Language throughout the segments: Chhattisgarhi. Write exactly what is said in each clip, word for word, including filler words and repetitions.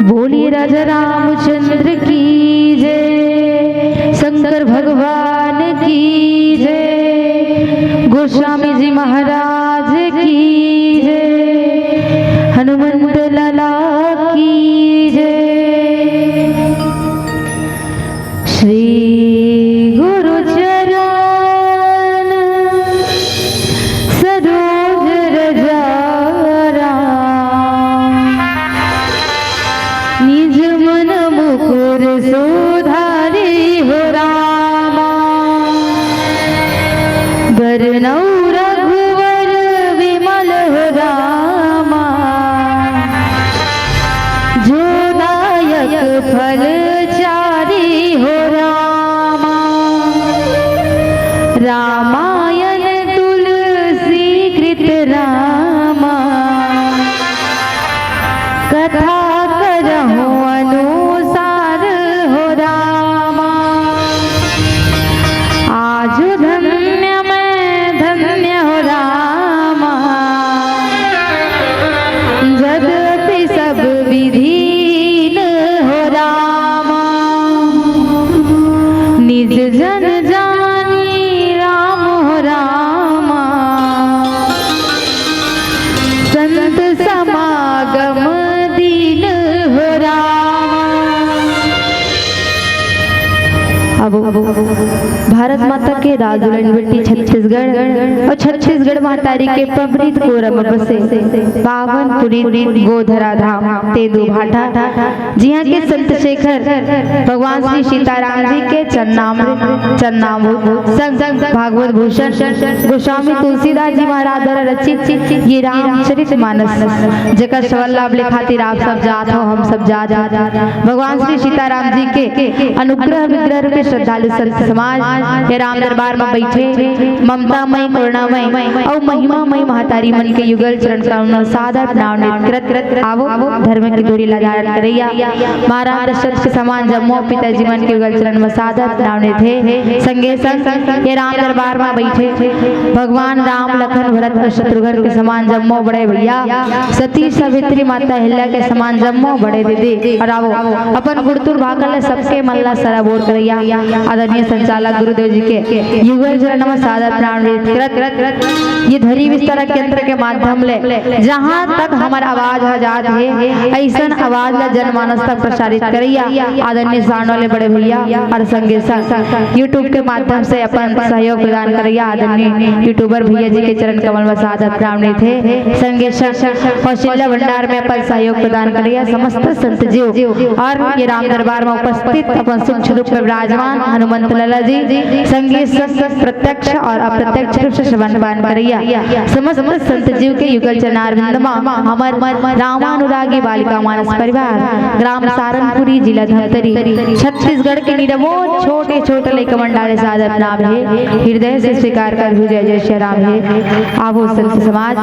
बोलिए राजा रामचंद्र की जय, शंकर भगवान की जय, गोस्वामी जी महाराज की जय, हनुमंत लाला की जय। श्री गुरु चरण सरोज रज राम। निज मन मुकुर सुधारी हो रामा। बरनउँ रघुवर विमल हो रामा। जो दायक फल चारी हो रामा। रामायण तुलसी कृत रामा। कथा करहु अनुसार हो रामा। आजु धन्य मैं धन्य हो रामा। जदपि सब विधीन हो रामा। निज जन जानी राम हो रामा। संत समागम दीन हो रामा। अब भारत माता के राजधानी बेटी छत्तीसगढ़ अउ छत्तीसगढ़ महतारी के पवित्र कोरा म बसे पावन पुनीत गोधरा धाम तेंदू भाठा, जिहाँ के संत शेखर भगवान श्री सीताराम जी के चरणामृत, चरणामृत संग भागवत भूषण गोस्वामी तुलसीदास जी महाराज द्वारा रचित ये रामचरित मानस, जेकर श्रवण लाभ ले खातिर आप सब जात हो, हम सब जात हो। भगवान श्री सीताराम जी के अनुग्रह विग्रह रूपी श्रद्धालु संत समाज ये राम दरबार में बैठे ममतामय, करुणामय अउ महिमामय महतारी मन के युगल चरण कमल में सादर प्रणाम नृत्य करत आवो, धर्म की डोरी ला धारण करइया महाराज दशरथ के समान जम्मो पिताजी मन के युगल चरण में सादर प्रणाम नृत्य हे। संगे संग ये राम दरबार में बैठे भगवान राम, लखन, भरत अउ शत्रुघ्न के समान जम्मो बड़े भैया, सती सावित्री, माता अहिल्या के समान जम्मो बड़े दीदी अउ आवो, अपन गुड़तुर भाखा ले सबके मन ला सराबोर करइया आदरणीय संचालक गुरुदेव जी के युगल चरण में सादर प्रणाम नृत्य करत ये धरी विस्तारा केंद्र के माध्यम ले जहाँ तक हमर आवाज ह जात हे, अइसन आवाज ला जनमानस तक प्रसारित करइया आदरणीय सामने वाले बड़े भैया अउ संगे संग YouTube के माध्यम से अपन सहयोग प्रदान करइया आदरणीय YouTuber भैया जी के चरण कमल में सादर प्रणाम नृत्य हे। संगे संग कौशल्या भंडार में अपन सहयोग प्रदान करइया समस्त संत जीव अउ ये राम दरबार में उपस्थित अपन सूक्ष्म रूप में विराजमान हनुमंत लाला जी, संगे संग प्रत्यक्ष अउ अप्रत्यक्ष रूप से श्रवण पान करइया समस्त संत जीव के युगल चरणारविंद म हमर रामानुरागी बालिका मानस परिवार, ग्राम सारनपुरी, जिला धमतरी, छत्तीसगढ़ के निरमोट छोटे छोटे लइका मन डारे सादर प्रणाम हे, हृदय से स्वीकार करहु जय जय श्री राम हे। आवो संत समाज,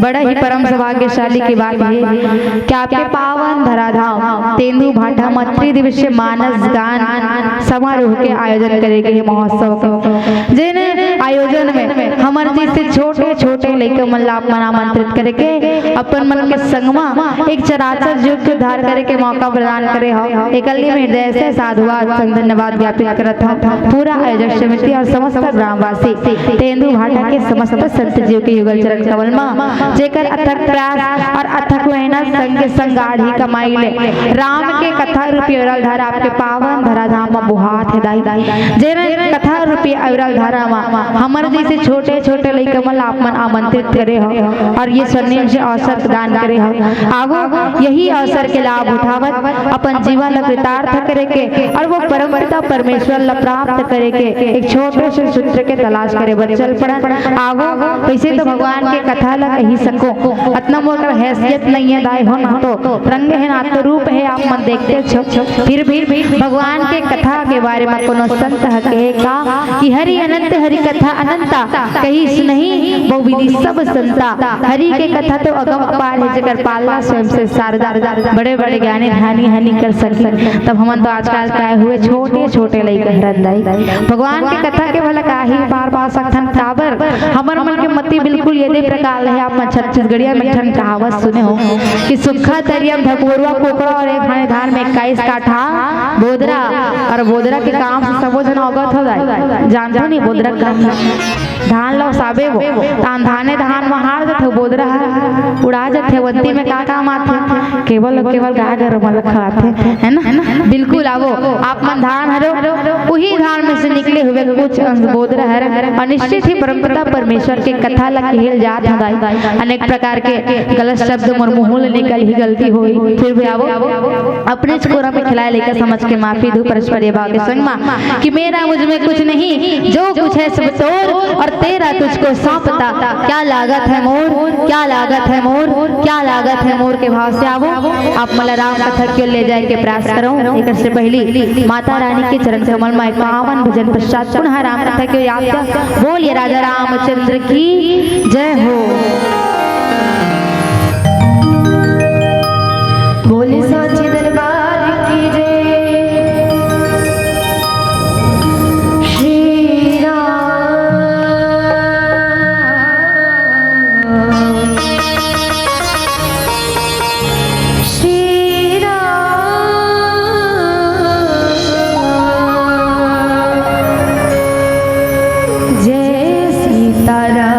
बड़ा ही परम सौभाग्यशाली की बात हे कि आपके पावन धराधाम तेंदू भाठा म त्रिदिवसीय मानस गान समारोह के आयोजन करे गे हे महोत्सव के, जेन आयोजन में हमर जइसे छोटे छोटे लइका मन ला आप मन आमंत्रित करे के अपन मन के संग म एक चराचर जीव के उद्धार करे के मौका प्रदान करे हव। एकर लिए मैं हृदय से साधुवाद संग धन्यवाद ज्ञापित करत हव पूरा आयोजक समिति अउ समस्त ग्रामवासी तेंदू भाठा के समस्त संत जीव के युगल चरण कमल म, जेकर अथक प्रयास अउ अथक मेहनत संग के संग गाढ़ी कमाई ले राम के कथा रूपी अविरल धारा आपके पावन धराधाम म बोहात हे दाई। जेन कथा रूपी अविरल धारा म हमर जइसे छोटे छोटे लइका मन ला आप मन आमंत्रित करे हव अउ ये स्वर्णिम से अवसर प्रदान करे हव। आवो यही अवसर के लाभ उठावत अपन जीवन ला कृतार्थ करे के अउ वो परमपिता परमेश्वर ला प्राप्त करे के एक छोटे से सूत्र के तलाश करे बर चल पड़न। आवो, वइसे तो भगवान के कथा ला कहि सकों, अतना मोर करा हैसियत नइ हे दाई हो, ना तो रंग हे ना तो रूप हे, आप मन देखतेच हो। फिर भी भगवान के कथा के बारे म कोनो संत ह कहे का कि हरि अनंत हरि कथा अनंता, कहि सुनहि बहु विधि सब संता। हरि के कथा तो अगम अपार हे, जेकर पालना स्वयं से शारदा, बड़े बड़े ज्ञानी ध्यानी ह नइ कर सके। तब हमन तो आजकल काय हुए, छोटे छोटे लइका हरन दाई, भगवान के कथा के भला काहे पार पा सकथन? काबर हमर मन के मति बिल्कुल एदे प्रकार ले हे, आप छत्तीसगढ़िया में ठन कहावत सुने हो कि सुक्खा तरिया में धकुरवा कोकड़ा और एक घाने धान में इक्कीस काठा बोदरा। और बोदरा के काम से सबो झन अवगत हो जाए, जानथो नहीं बोदरा का? धान ला ओसाबे वो, तान धाने धान म हार जथे बोदरा ह, उड़ा जथे। वंती में का काम आथे? केवल अउ केवल गाय गरु मन ल खवाथे, है ना? बिल्कुल। आवो, आप मन धान हरो, उही धान में से निकले हुए कुछ अंश बोदरा हर। और निश्चित ही परमपिता परमेश्वर के कथा ला कहेल जात हवय। अनेक प्रकार के गलत शब्द मोर मुंह ले निकल ही गलती होई, फिर भी आवो, अपने कोरा में खिलाए लेकर समझ के माफी दू परस्पर ये भाव के संग मा कि मेरा मुझ में कुछ नहीं, जो कुछ है सब तोर, और तेरा तुझको सौंपता। क्या लागत है मोर, क्या लागत है मोर, क्या लागत है मोर के भाव से आवो। आप मन ला राम कथा के ओर ले जाए के प्रयास करो। एक से पहली माता रानी के चरण कमल में पावन भजन पश्चात पुनः राम कथा के ओर याद कर। बोलिए राजा रामचंद्र की जय हो। बोले सांची दरबार की जय। श्री राम, श्री राम, जय सीताराम।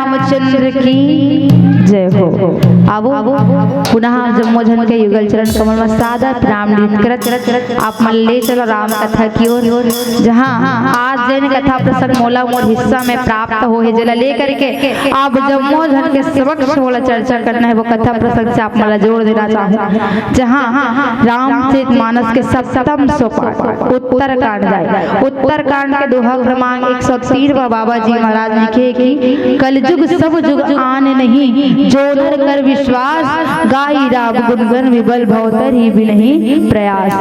रामचंद्र की जय हो। आवो, पुनः जम्मो झन के युगल चरण कमल में सादर प्रणाम करत आप मन ले चलो राम कथा की ओर, जहाँ आज जेन कथा प्रसंग मोला मोर हिस्सा में प्राप्त होहे, जेला लेकर के आप जम्मो झन के समक्ष मोला चर्चा करना हे, वो कथा प्रसंग से आप मन ला जोड़ देना चाहूँ। जहाँ रामचरित मानस के सप्तम सोपान उत्तरकांड आय। उत्तरकांड के दोहा क्रमांक एक सौ तीन में बाबा जी महाराज लिखे कि कलजुग सब जुग आन नहीं, जो नर कर विश्वास, गाई राम गुण गण विबल भवतर ही बिनही प्रयास।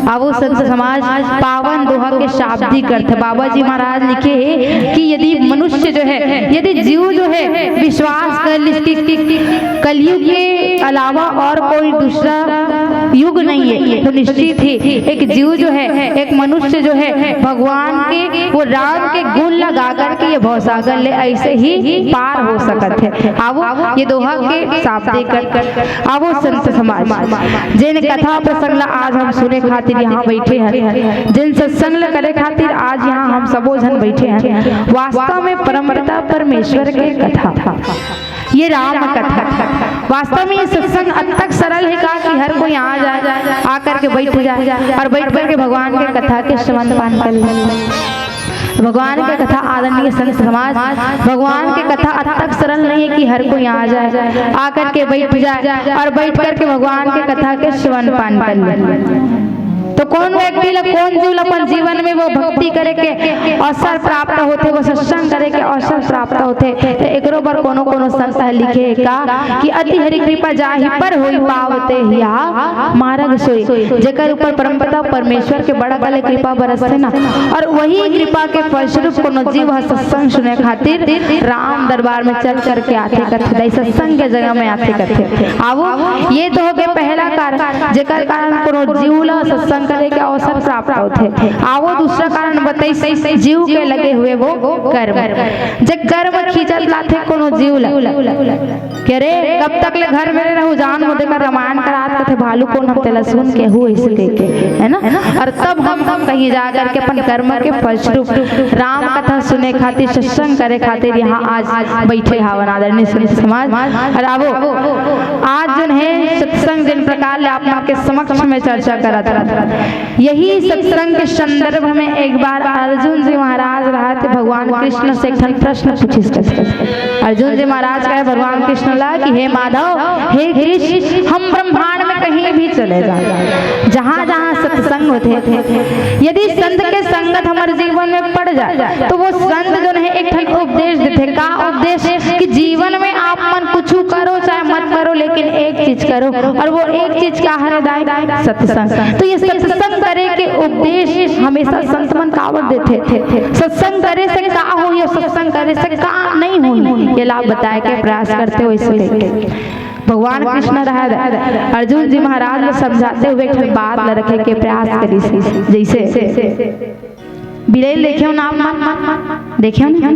आवो संत समाज, पावन दोहा के शाब्दिक अर्थ बाबा जी महाराज लिखे हे कि यदि मनुष्य जो है, यदि जीव जो है विश्वास कर लिस कि कलयुग के अलावा और कोई दूसरा युग नहीं है, तो निश्चित ही एक जीव जो है, एक मनुष्य जो है, भगवान के, वो राम के गुण लगा करके ये भवसागर ले ऐसे ही पार हो सकत है। आवो, ये दोहा के शाब्दिक अर्थ। आवो संत समाज, जेन कथा प्रसंग ला आज हम सुने खातिर यहाँ बैठे हैं, जेन सत्संग ला करे खातिर आज यहाँ हम सबो झन बैठे हैं, वास्तव में परमपिता परमेश्वर के कथा, ये राम कथा। वास्तव में ये सत्संग अतक सरल है का कि हर कोई आ जाए, आकर के बैठ जाए और बैठ करके भगवान के कथा के श्रवण पान कर ले। भगवान के कथा, आदरणीय संत समाज, भगवान के कथा अतक सरल नहीं है कि हर कोई आ जाए, आकर के बैठ जाए और बैठ करके भगवान के कथा के श्रवण पान कर ले। तो कौन व्यक्ति ला, कौन जीव ला अपन जीवन में वो भक्ति करे के अवसर प्राप्त होथे, वो सत्संग करे के अवसर प्राप्त होथे? तो एकरो बर कोनो कोनो संत ह लिखे हे का कि अति हरि कृपा जाहि पर होई, पावते हिया मारग सोई। जेकर ऊपर परमपिता परमेश्वर के बड़ा बड़े कृपा बरसथे ना, और वही कृपा के फलस्वरूप कोनो जीव ह सत्संग सुने खातिर राम दरबार में चल करके आथे कथे, दाई सत्संग के जगह में आथे कथे। आवो, ये तो हो गए पहला कारण, जेकर कारण कोनो जीव ला सत्संग करे के अवसर प्राप्त होथे। आवो, दूसरा कारण बताइस, जीव के लगे हुए वो कर्म। जे कर्म खींचत लाथे कोनो जीव ला, के रे, कब तक ले घर में रहू, जान मोदे कर रामायण करात कथे, भालू कोन हम तेला सुन के हूँ, ऐसे कह के, है ना? और तब हम, हम कहीं जा करके अपन कर्म के फलस्वरूप राम कथा सुने खातिर, सत्संग करे खातिर यहाँ आज बैठे हावन, आदरणीय संत समाज। और आवो, आज जोन है सत्संग, जिन प्रकार ले आप मन के समक्ष में चर्चा करत हन, यही सत्संग के संदर्भ में एक बार अर्जुन जी महाराज रहत भगवान कृष्ण से एक ठन प्रश्न पूछिस। अर्जुन जी महाराज कहे भगवान कृष्ण ला कि हे माधव, हे कृष्ण, हम ब्रह्मांड में कहीं भी चले जाए, जहाँ जहाँ सत्संग होथे, यदि संत के संगत हमर जीवन में पड़ जाए, तो वो संत जोन है एक ठन उपदेश देथे। का उपदेश? कि जीवन में आप मन कुछ करो चाहे मत करो, लेकिन एक चीज करो, और वो एक चीज का हरे दाई? सत्संग। तो ये सत्संग करे के उपदेश हमेशा संत मन काबर देथे? सत्संग करे से का होही, सत्संग करे से का नहीं होही, ये ला बताए के प्रयास करथे। वैसे भगवान कृष्ण रहत अर्जुन जी महाराज ला समझाते हुए एक ठन बात ला रखे के प्रयास करिस। जैसे बिलई ल देखे हो ना आप मन? देखे हो ना?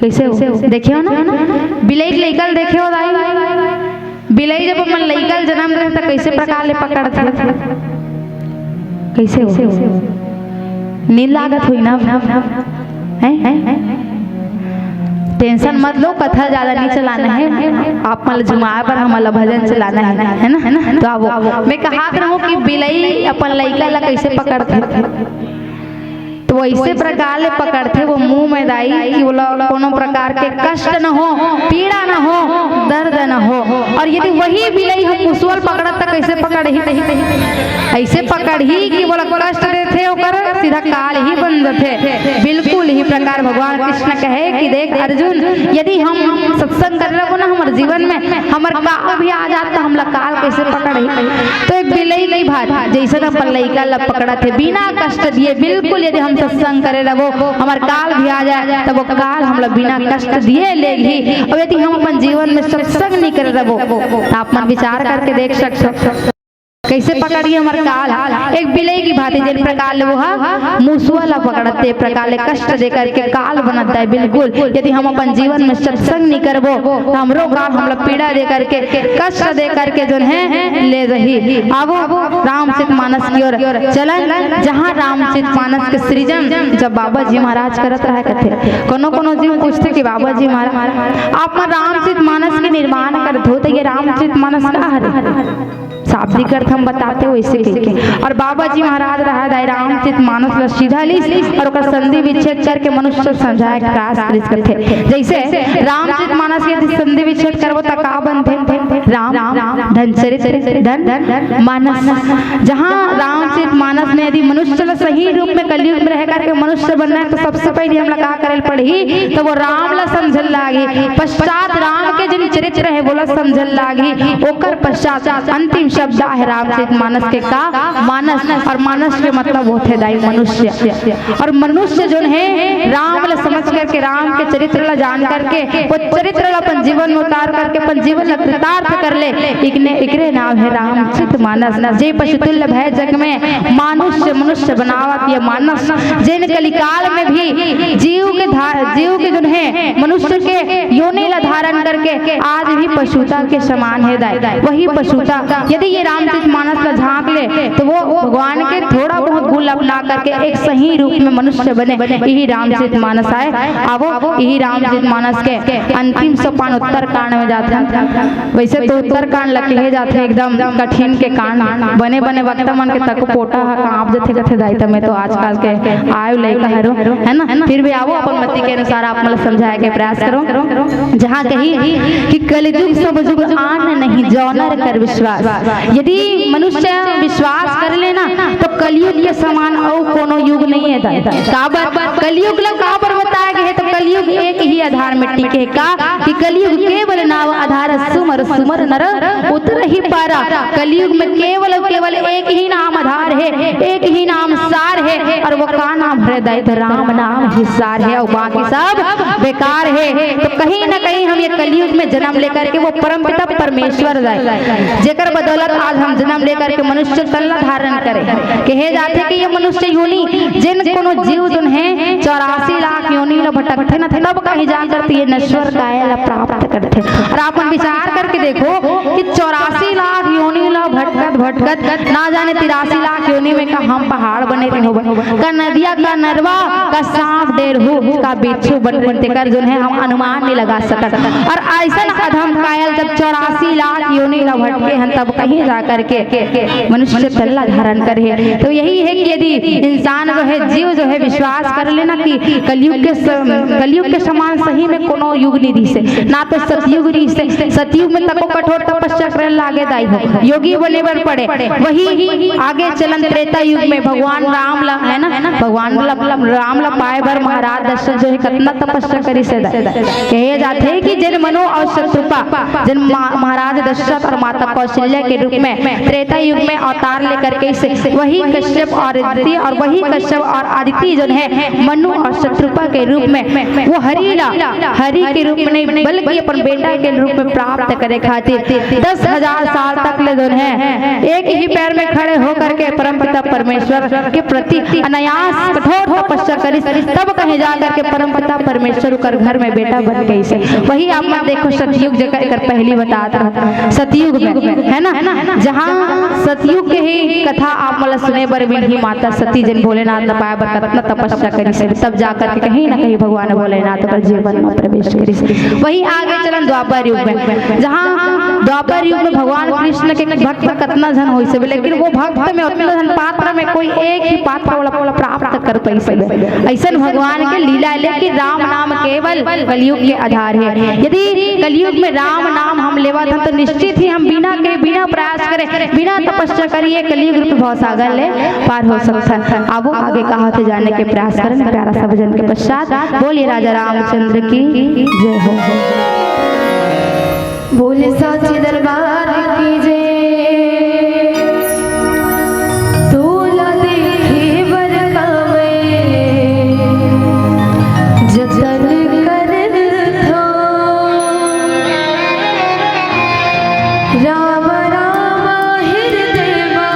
कैसे हो? देखे हो ना? बिलई के लइका ल देखे हो दाई? बिलई जब अपन लइका ल जन्म देथे त कैसे प्रकार ले पकड़थे? कैसे हो? नींद लागत होई ना? हैं? हैं? टेंशन मत लो, कथा ज्यादा नहीं चलाना है। आप मन ल झुमाए बर हमन ल भजन चलाना है, है ना? है ना? तो आवो, मैं कहात रहूं कि बिलई अपन लइका ल कैसे पकड़थे? तो वैसे प्रकार ले पकड़थे वो मुंह में दाई कि ओला कोनो प्रकार के कष्ट न हो, पीड़ा न हो, दर्द न हो। और यदि वही बिलई ह मुसुवा ल पकड़त त कैसे पकड़ही? ऐसे पकड़ही कि ओला कष्ट देथे, ओकर सीधा काल ही बन जथे। बिल्कुल ही प्रकार भगवान कृष्ण कहे कि देख अर्जुन, यदि हम सत्संग करे रहो ना हमर जीवन में, हमर काल भी आ जात त हमला काल कैसे पकड़ही? तो एक बिलई की भांति जैसे अपन लइका ला पकड़त हे बिना कष्ट दिए, बिल्कुल यदि हम सत्संग करे रहो, हमर काल भी आ जाए, तब वो काल हमला बिना कष्ट दिए लेगही। और यदि हम अपन जीवन में सत्संग नहीं करे रहो, तो आप मन विचार करके देख सकते हो। कइसे पकड़ही हमर काल? एक बिलई की भांति, जेन प्रकार ले वो ह मुसुआ ला पकड़त हे, प्रकार ले कष्ट दे करके काल बनत हे। बिल्कुल, यदि हम अपन जीवन में सत्संग नइ करबो, त हमरो काल हमला पीड़ा दे करके, कष्ट दे करके जोन हे, ले जाही। आवो रामचरित मानस की ओर चलन, जहाँ रामचरित मानस के सृजन जब बाबा जी महाराज करत रहा कथे, कोनो कोनो जीव पूछथे कि बाबा जी महाराज, आप मन रामचरित मानस के निर्माण करत हो, त ये रामचरित मानस का हरे? शाब्दिक अर्थ हम बताते वइसे कहिके। अउ बाबा जी महाराज रहा दाई रामचरित मानस ला सीधा लिस अउ ओकर संधि विच्छेद करके मनुष्य समझाए के प्रयास करिस कथे। जइसे रामचरित मानस के यदि संधि विच्छेद करबो त का बनथे? राम धन चरित्र धन मानस। जहाँ रामचरित मानस में यदि मनुष्य ला सही रूप में कलयुग में रह करके मनुष्य बनना हे त सबसे पहले हमला का करे ल पड़ही? त वो राम ला समझे ल लागही। पश्चात राम के जेन चरित्र हे वोला समझे ल लागही। ओकर पश्चात अंतिम शब्द आहे रामचरित मानस के का? मानस। अउ मानस के मतलब होथे दाई मनुष्य। अउ मनुष्य जोन हे राम ला समझ करके, राम के चरित्र ला जान करके, वो चरित्र ला अपन जीवन में उतार करके अपन जीवन ला कृतार्थ कर ले, इकने, इकरे नाम हे रामचरित मानस। जे पशुतुल्य भए जग में मानुष मनुष्य बनावत ये मानस। जेन कलिकाल में भी जीव के धा-, जीव के जोन हे मनुष्य के योनि ला धारण करके आज भी पशुता के समान हे दाई। वही पशुता यदि ये रामचरित मानस ला झांक ले त वो भगवान के थोड़ा बहुत गुण अपना करके एक सही रूप में मनुष्य बने। यही रामचरित मानस आय। आवो यही रामचरित मानस के अंतिम सोपान उत्तरकांड में जाथे। वइसे तो उत्तरकांड ल कहे जाथे एकदम कठिन के कांड, बने बने वक्ता मन के तको पोटा ह कांप जथे कथे दाई, त मैं तो आजकल के आयो लइका हरो, हे ना? फिर भी आवो अपन मति के अनुसार आप मन ल समझाए के प्रयास करो। जहाँ कही कि कलजुग सब जुग आन नहीं, जौ नर कर विश्वास। यदि मनुष्य विश्वास कर ले ना, त कलयुग के समान अउ कोनो युग नइ हे दाई। काबर? कलयुग ला काबर बताए गे हे? त कलयुग एक ही आधार में टिके हे। का? कि कलयुग केवल नाव आधार, सुमर सुमर नर उतरही पारा। कलयुग में केवल अउ केवल एक ही नाम आधार हे, एक ही नाम सार हे, अउ वो का नाम हरे दाई? त राम नाम ही सार हे अउ बाकी सब बेकार हे। त कहीं ना कहीं हम ये कलयुग में जनम लेकर के वो परमपिता परमेश्वर दाई, जेकर बदौलत आज हम जनम लेकर के मनुष्य तन ला धारण करे। कहे जाथे कि ये मनुष्य योनि, जेन कोनो जीव जोन हे चौरासी लाख योनि ला भटकथे ना, तब कहीं जा करके ये नश्वर काया ला प्राप्त करथे। अउ आप मन विचार करके देखो कि चौरासी लाख योनि ला भटकत भटकत ना जाने तिरासी लाख योनि में का हम पहाड़ बने रहे होबे, का नदिया, का नरवा, का सांप, डेरहू, का बिच्छू बन रहे, तेकर जोन हे हम अनुमान नइ लगा सकत। अउ अइसन अधम काया ल जब चौरासी लाख योनि ला भटके हन, तब कहीं जा करके मनुष्य तन ला धारण करे हे। त यही हे कि यदि इंसान जो हे, जीव जो हे, विश्वास कर ले ना कि कलयुग के स-, कलयुग के समान सही में कोनो युग नइ रिहिसे, ना तो सतयुग रिहिसे। सतयुग में तको कठोर तपस्या करे लागे दाई हो, योगी बने बर पड़े। वही आगे चलन त्रेता युग में भगवान राम ला, हे ना, भगवान ला, राम ला पाए बर महाराज दशरथ जो हे कतना तपस्या करिस हे दाई। कहे जाथे कि जेन मनु अउ शतरूपा, जेन मा-, महाराज दशरथ अउ माता कौशल्या के रूप में त्रेता युग में अवतार लेकर के इस, वही कश्यप अउ अदिति, अउ वही कश्यप अउ अदिति जोन हे मनु अउ शतरूपा के रूप में वो हरि ला, हरि के रूप में नहीं बल्कि अपन बेटा के रूप में प्राप्त करे खातिर दस हजार साल तक ले जोन हे एक ही पैर में खड़े होकर के परमपिता परमेश्वर के प्रति अनायास कठोर तपस्या करिस, तब कहीं जा करके परमपिता परमेश्वर ओकर घर में बेटा बन गइस हे। वही आप मन देखो सतयुग, जेकर एकर पहली बतात रहा, सतयुग में, हे ना, जहाँ सतयुग के ही कथा आप मन ला सुने बर मिलही। माता सती जेन भोलेनाथ ला पाए बर कतना तपस्या करिस हे, तब जा करके कहीं ना कहीं भगवान भोलेनाथ ओकर जीवन में प्रवेश करिस हे। वही आगे चलन द्वापर युग में, जहाँ द्वापर युग में भगवान कृष्ण के भक्त कतना झन होइस हे, लेकिन वो भक्त में उतना झन पात्र में कोई एक ही पात्र वाला प्राप्त कर पाइस हे। अइसन भगवान के लीला हे, लेकिन राम नाम केवल कलयुग के आधार हे। यदि कलयुग में राम नाम हम लेवत हन, तो निश्चित ही हम बिना के, बिना प्रयास करे, बिना तपस्या करे ये कलयुग रूप भवसागर ले पार हो सकथन। आवो आगे का होथे जाने के प्रयास करन। प्यारा सा भजन के पश्चात बोलिए राजा रामचंद्र की जय हो। बोले साचे दरबार की जय। तोला देखे बर का मैं जतन करथों। राम राम हृदय मा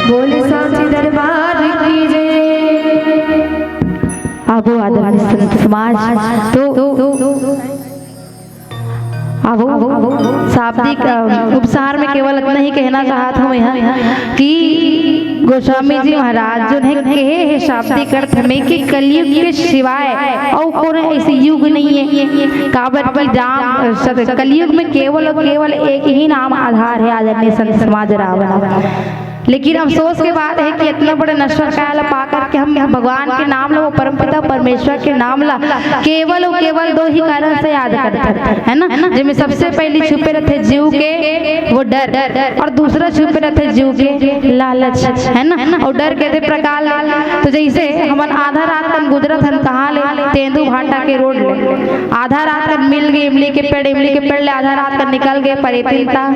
बोले सांची दरबार की जय। आगो आदरणीय संत समाज, तो आगो शाब्दिक, अ, उपसार में केवल इतना ही कहना चाहत हूँ मैं कि गोस्वामी जी महाराज जो है कहे है शाब्दिक अर्थ में कि कलयुग के सिवाय अउ कोनो ऐसे युग नहीं है। काबर कि राम, अ, सत-, कलयुग में केवल और केवल एक ही नाम आधार है, आदरणीय संत समाज, रावण। लेकिन अफसोस के बात है कि इतना बड़े नश्वर काया ला पा करके हम भगवान के नाम ला, वो परमपिता परमेश्वर के नाम ला केवल और केवल दो ही कारण से याद करथन, है ना? जेमे सबसे पहली छुपे रहिथे जीव के वो डर, और दूसरा छुपे रहिथे जीव के लालच, है ना? और डर के दे प्रकार ले, तो जैसे हमन आधा रात कन गुजरत हन, कहाँ ले? तेंदू भाटा के रोड ले। आधा रात कन मिल गे इमली के पेड़, इमली के पेड़ ले आधा रात कन निकल गे परेतिन ता।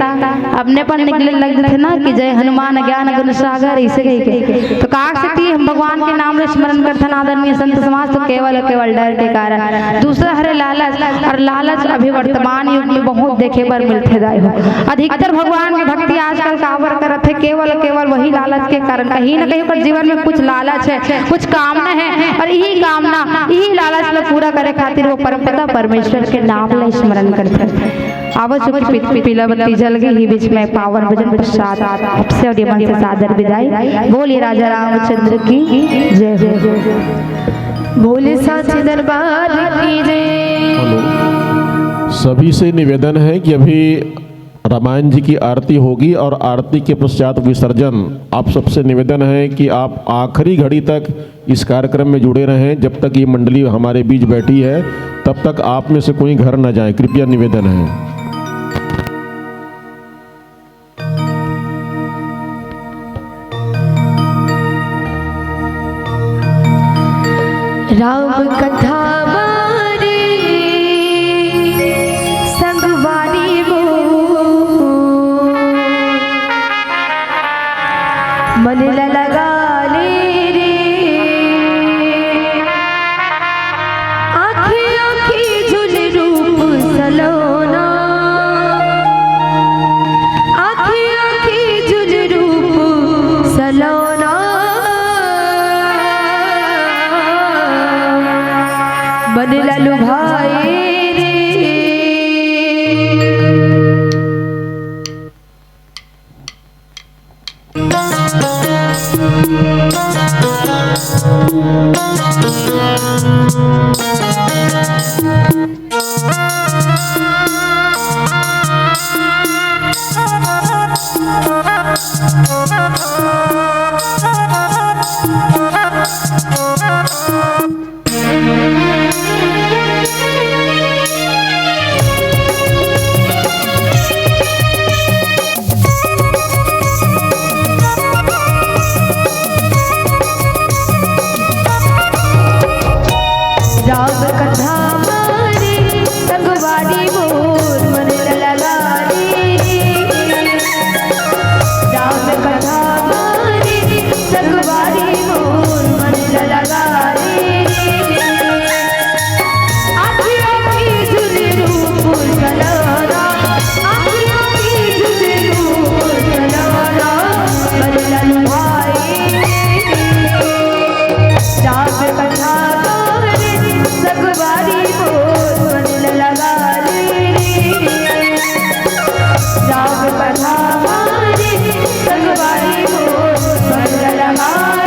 अपने पर निकले लग जथे ना कि जय हनुमान ज्ञान गुण सागर, ऐसे कहि के। तो का सेती हम भगवान के नाम ला स्मरण करथन आदरणीय संत समाज? तो केवल, केवल डर के कारण। दूसरा हरे लालच, और लालच अभी वर्तमान युग में बहुत देखे बर मिलथे दाई हो। अधिकतर भगवान के भक्ति आजकल काबर करत हे? केवल, केवल वही लालच के कारण। कहीं ना कहीं ओकर जीवन में कुछ लालच है, कुछ कामना है, और यही कामना, यही लालच ला पूरा करे खातिर वो परमपिता परमेश्वर के नाम ला स्मरण करथे। आवत जो कि पी-, पीला बत्ती जल गई ही बीच में पावन भजन पश्चात आपसे और ये मन से सादर विदाई। बोलिए राजा रामचंद्र की जय हो। बोले सांची दरबार की जय। हेलो, सभी से निवेदन है कि अभी रामायण जी की आरती होगी और आरती के पश्चात विसर्जन। आप सबसे निवेदन है कि आप आखिरी घड़ी तक इस कार्यक्रम में जुड़े रहें। जब तक ये मंडली हमारे बीच बैठी है, तब तक आप में से कोई घर न जाए, कृपया निवेदन है। राम कथा बारी संगवारी मोर, मन ला लगा ले रे। आँखी आँखी झुल रूप सलोना, आँखी आँखी झुल रूप सलोना, मन ला लुभाए रे। राम कथा मारे संगवारी मोर, मन लगा रे। राम कथा मारे संगवारी मोर, मन लगा रे। आँखी आँखी झुल रूप सलोना, आँखी आँखी झुल रूप सलोना, मन ललुभाए। राम कथा मारे संगवारी मोर, मन लगा रे। राम कथा मारे संगवारी मोर, मन लगा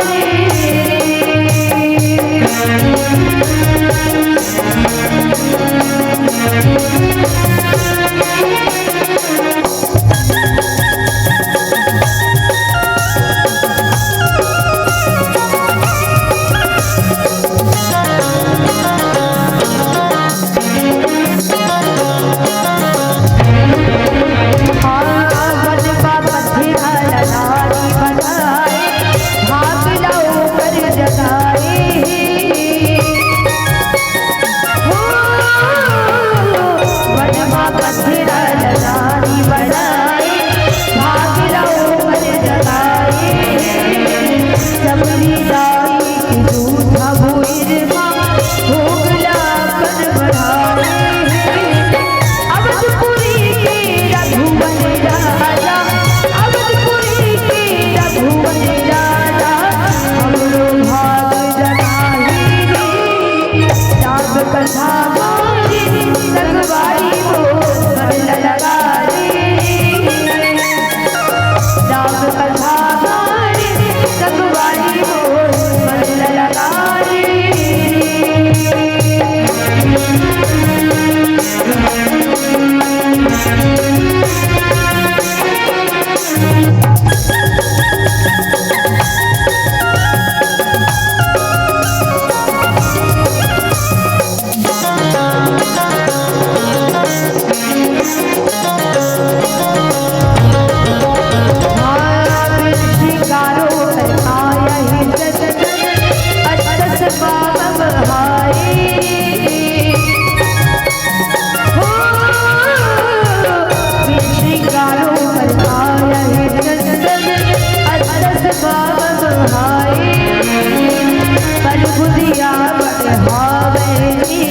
हावै जी,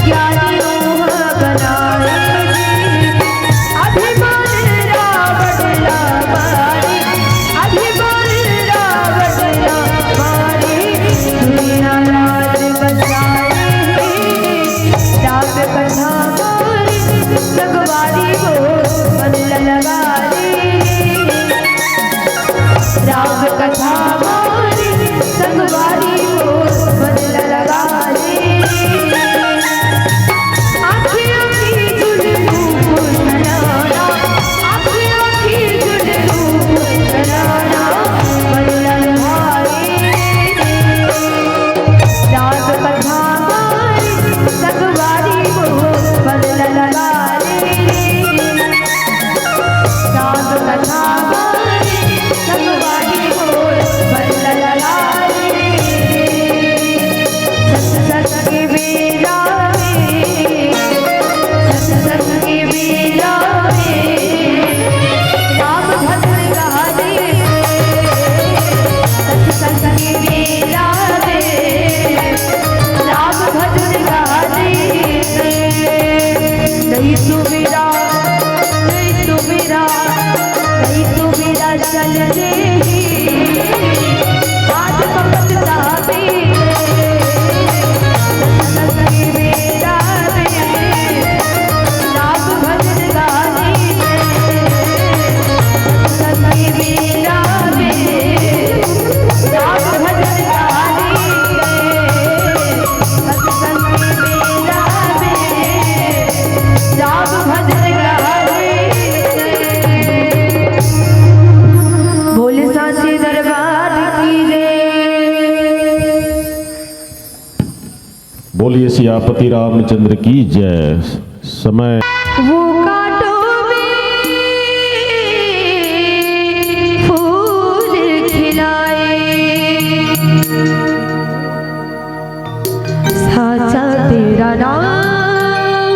ज्ञानी मोह बनाए जी। अभिमान रावण ला मारे, अभिमान रावण ला मारे, दुनिया राज बसाए। राम कथा मारे, संगवारी हो मन ललगाए। राम कथा मारे, संगवारी हो मन ललगाए। आँखी आँखी जुल रूप सरारा, आँखी आँखी जुल रूप सरारा, मन ललगाए। राम कथा मारे, संगवारी हो मन ललगाए। राम कथा मारे, संगवारी हो मन ललगाए। सत्संग के बेला में, सत्संग के बेला में, राम भजन गावे। सत्संग के बेला में, राम भजन गावे। नहीं तो मेरा, नहीं तो मेरा, नहीं तो मेरा चल दे ही। आज भगत का बेटे, सत्संग के बेला में, राम भजन गावे। सत्संग के बेला में, राम भजन गावे। भोले साचे दरबार की जय। बोलिए सियापति रामचंद्र की जय। समय वो कांटों में फूल खिलाए। साचा तेरा नाम,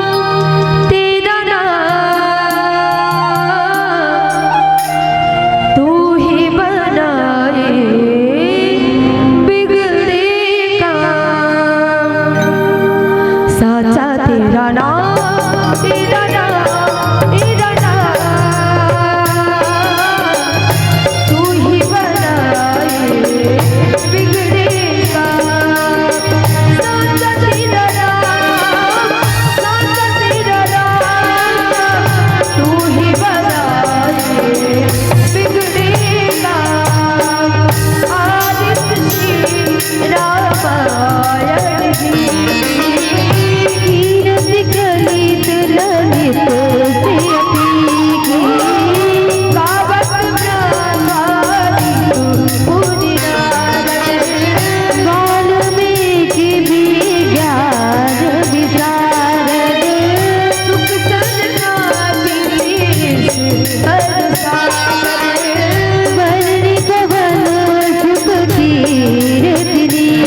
तेरा नाम, तू ही बनाए बिगड़े काम। साचा तेरा नाम, तेरा नाम, तेरा नाम, तू ही बनाए बिगड़े काम। साचा तेरा नाम, साचा तेरा नाम, तू ही बनाए बिगड़े काम। आदित श्री रामायण जी, कीरति कलित ललित से अति की। गावत ब्रह्मा विष्णु मुनि नारद, वाल्मीकि भी ज्ञान विशारद। सुख सर नाथ शीश हर सागर, वर्णि कवन सुख कीरति नीक।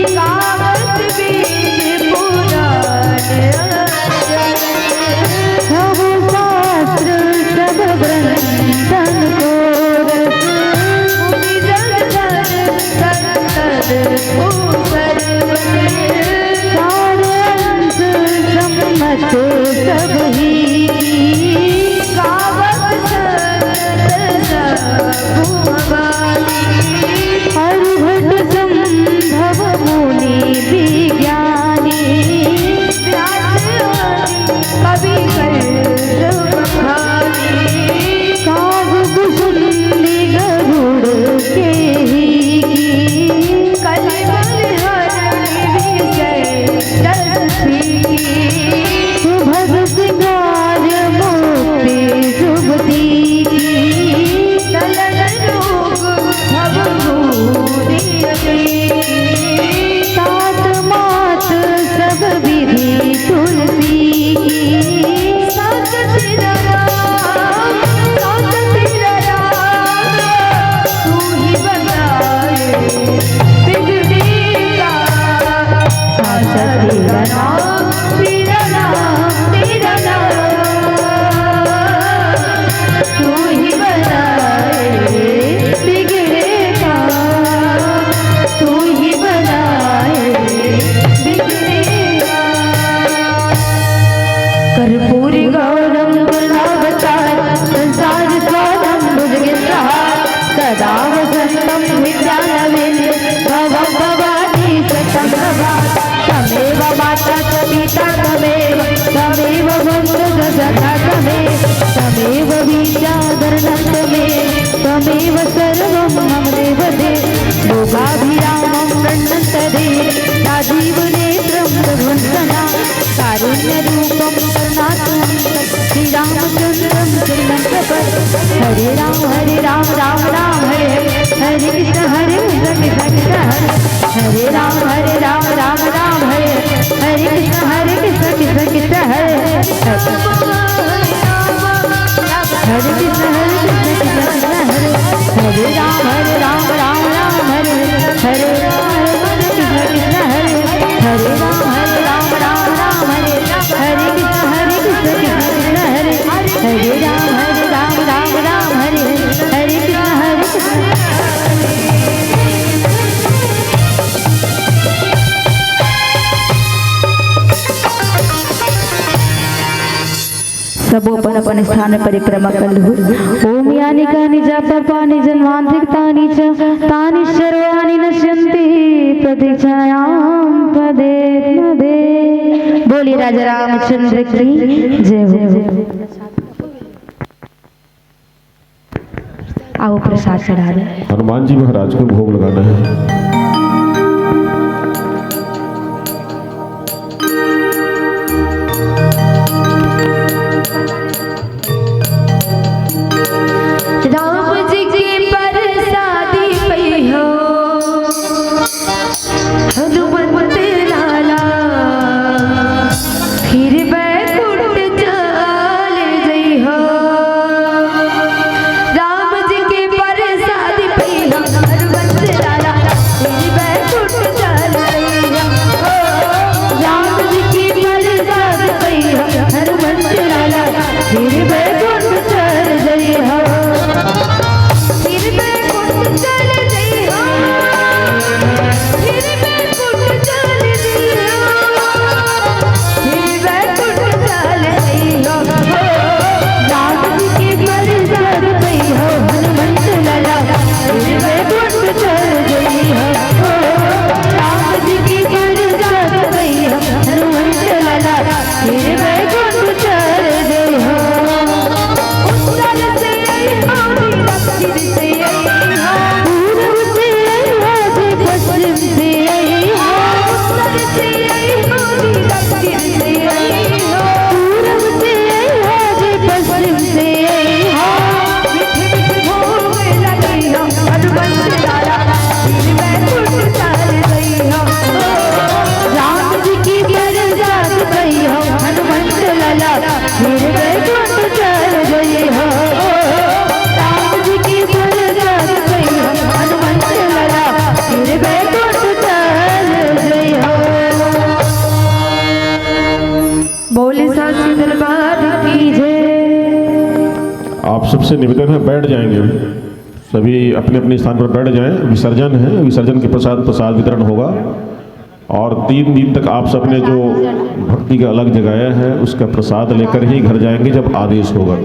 गावत वेद पुराण अक्षर, सब शास्त्र सब ग्रंथन को रस। मुनि जन धन संतन को सर्वस, सार अंश सम्मत सब ही की। गावत संत सब भवानी, अरघट संभव मुनि विज्ञानी। व्यास आदि कवि कल्प बखानी, काग कुसुम गरुड़ के ही की। कलि मल हरण विजय जस पी की। सुभग सिंगार मुक्ति सुगति की। दलन त्वमेव सर्वं मम देवदेव। लोकाभिरामं प्रणतदे राजीवनेत्रं रघुनन्दना। कारुण्यरूपं करुणातुन्तं श्रीरामचन्द्रं श्रीमन्तपद। हरे राम हरे राम राम राम हरे हरे। हरे कृष्ण हरे कृष्ण कृष्ण कृष्ण हरे। हरे राम हरे राम राम राम हरे हरे। कृष्ण हरे कृष्ण कृष्ण कृष्ण हरे हरे। हरे कृष्ण हरे कृष्ण कृष्ण कृष्ण हरे हरे। राम हरे राम राम राम हरे हरे। हरे कृष्ण कृष्ण कृष्ण हरे हरे। राम हरे राम राम राम हरे हरे। कृष्ण हरे कृष्ण कृष्ण कृष्ण हरे हरे। हरे राम हरे राम राम राम हरे हरे। हरे कृष्ण हरे कृष्ण। सबो अपन अपन स्थान में परिक्रमा कर लहू। ओम यानि कानि च पापानि जन्मांतरकृतानि च तानि सर्वाणि नश्यन्ति प्रत्यक्षायां पदे पदे। बोलिए राजा रामचंद्र की जय हो। आओ प्रसाद चढ़ा दे। हनुमान जी महाराज को भोग लगाना है। राम जी के प्रसादी पई हो हनुमंत लाला, फिर बैकुंठ चल जइहो। राम जी के प्रसाद पइहो हनुमंत लाला, फिर बैकुंठ चल जइहो। राम जी के प्रसाद पइहो हनुमंत लाला, फिर बैकुंठ चल जइहो। फिर बैकुंठ चल जइहो। फिर बैकुंठ चल जइहो। फिर बैकुंठ चल जइहो। राम जी के प्रसाद पइहो हनुमंत लाला, फिर बैकुंठ चल जइहो। राम जी के प्रसाद पइहो हनुमंत लाला, फिर बैकुंठ चल जइहो। उत्तर से अइहो, दक्षिण से अइहो। पूरब से अइहो, पश्चिम से अइहो। उत्तर से अइहो, दक्षिण से अइहो। पूरब से अइहो, पश्चिम से अइहो। मीठे मीठे भोग लगइहो हनुमंत लाला, फिर बैकुंठ चल जइहो। राम जी के प्रसाद पइहो हनुमंत लाला, फिर बैकुंठ चल जइहो। राम जी के प्रसाद पइहो हनुमंत लाला, फिर बैकुंठ चल जइहो। बोले साचे दरबार की जय। आप सबसे निवेदन है, बैठ जाएंगे, सभी अपने अपने स्थान पर बैठ जाएं। विसर्जन है, विसर्जन के पश्चात प्रसाद वितरण होगा। और तीन दिन तक आप सबने जो भक्ति का अलग जगाया है, उसका प्रसाद लेकर ही घर जाएंगे जब आदेश होगा।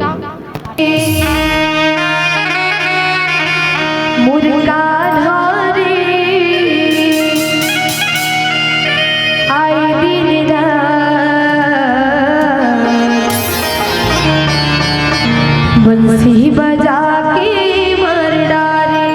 मुर्गा धारी आए दिन रात बंसी बजा के मर डारे।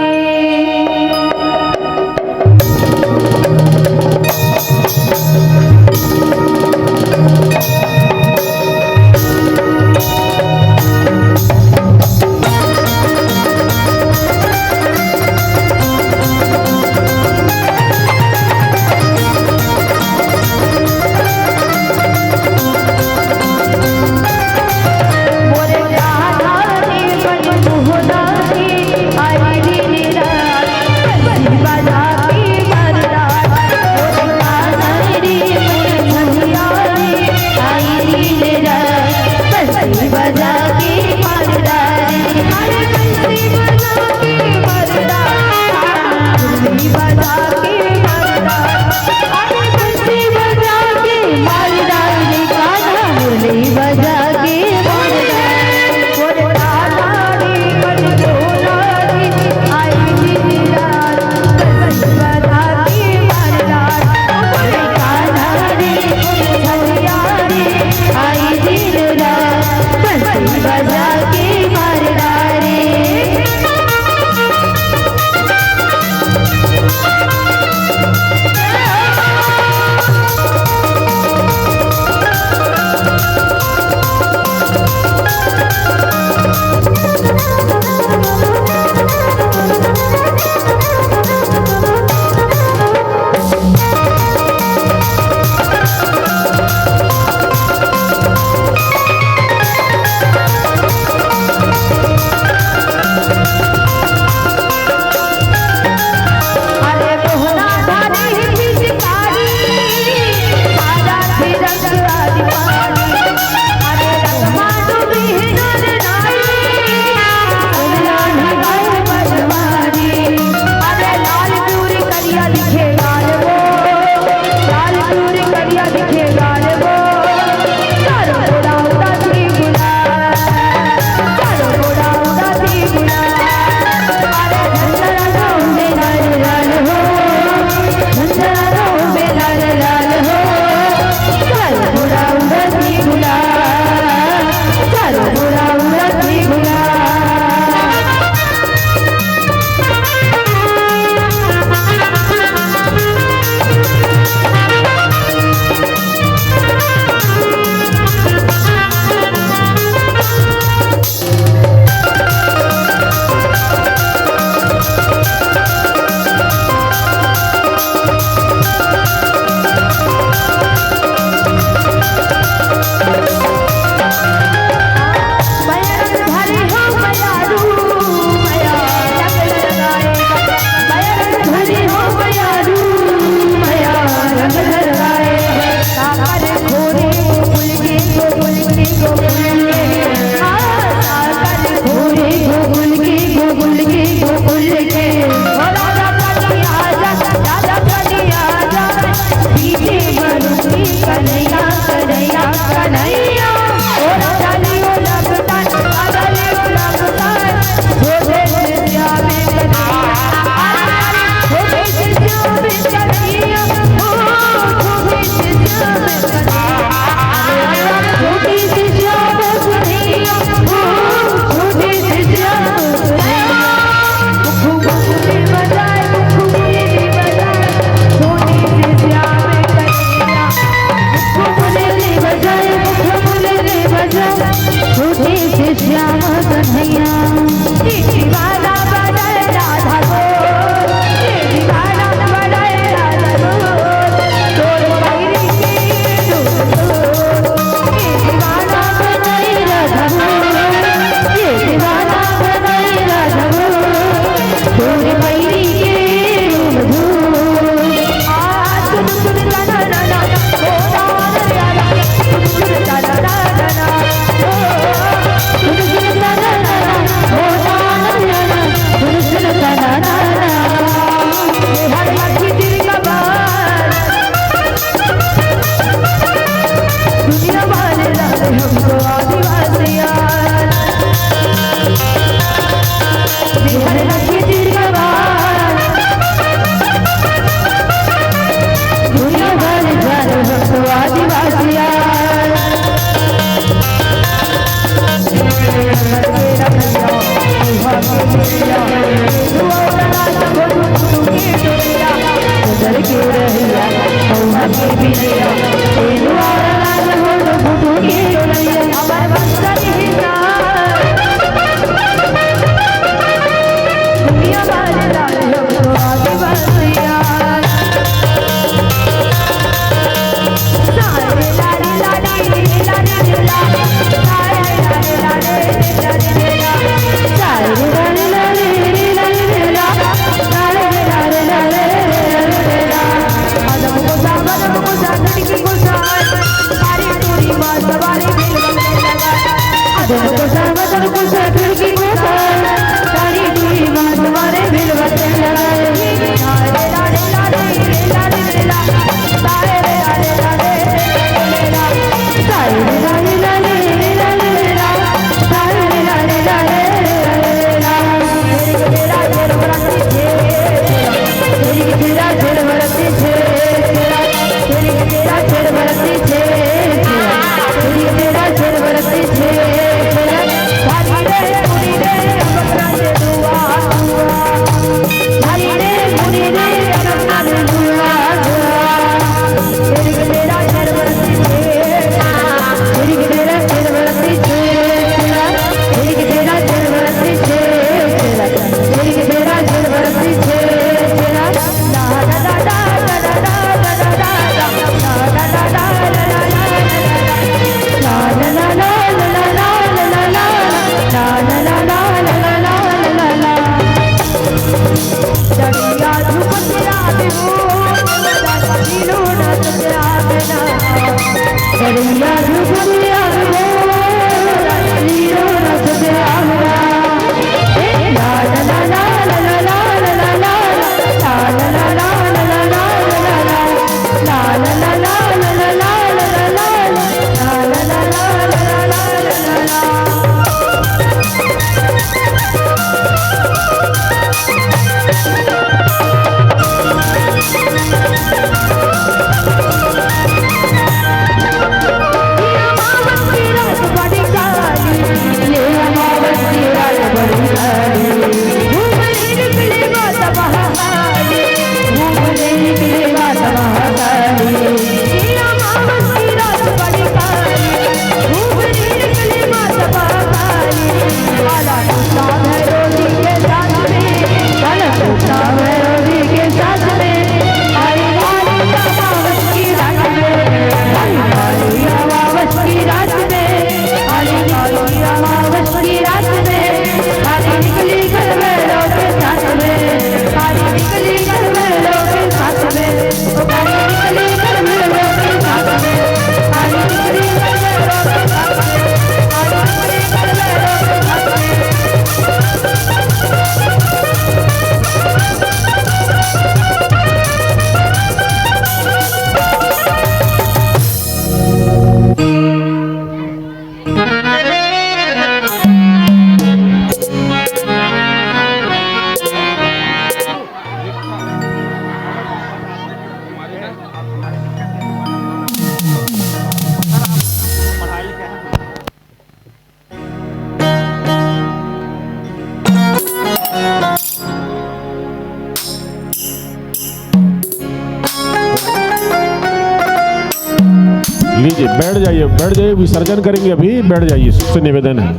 लीजिए, बैठ जाइए, बैठ जाइए, विसर्जन करेंगे अभी, बैठ जाइए, सबसे निवेदन है।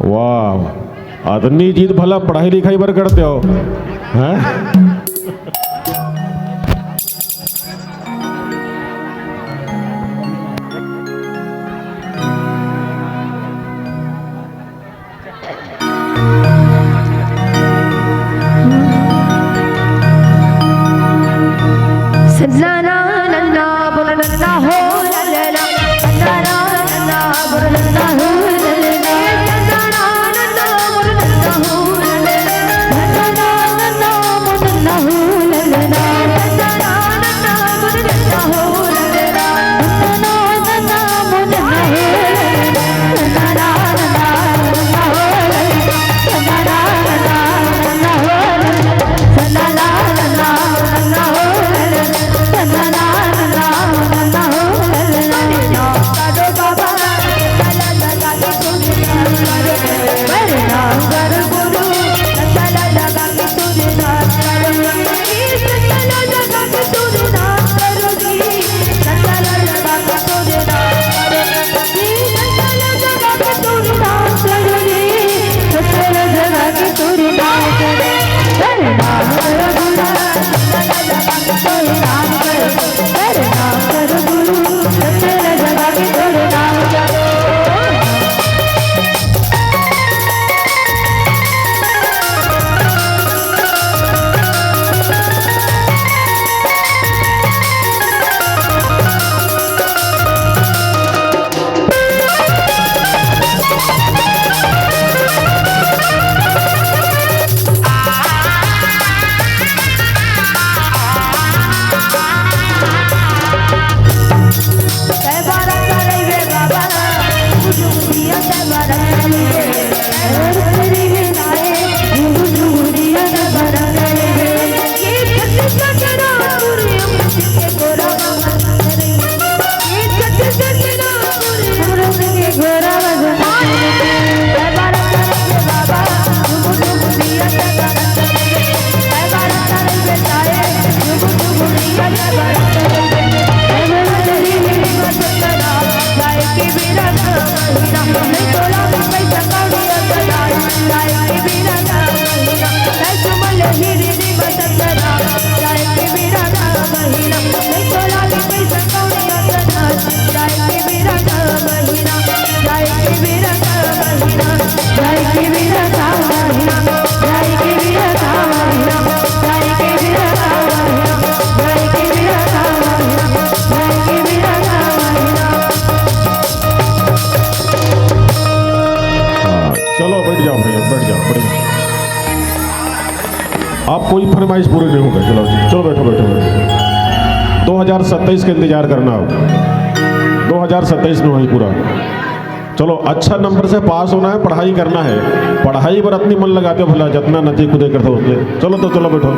वाह, अतनी जिद भला पढ़ाई लिखाई बर करते हो, हैं? हाँ, चलो बैठ जाओ भैया, बैठ जाओ, बैठ जाओ। आप कोई फरमाइश पूरी नहीं होगा। चलो, चलो बैठो, बैठो, बैठो। दो हज़ार सत्ताईस का इंतजार करना हो, दो हज़ार सत्ताईस में वही पूरा। चलो, अच्छा नंबर से पास होना है, पढ़ाई करना है। पढ़ाई पर अपनी मन लगाते हो भला, जितना नती खुदे करते हो उतने। चलो तो चलो बैठो।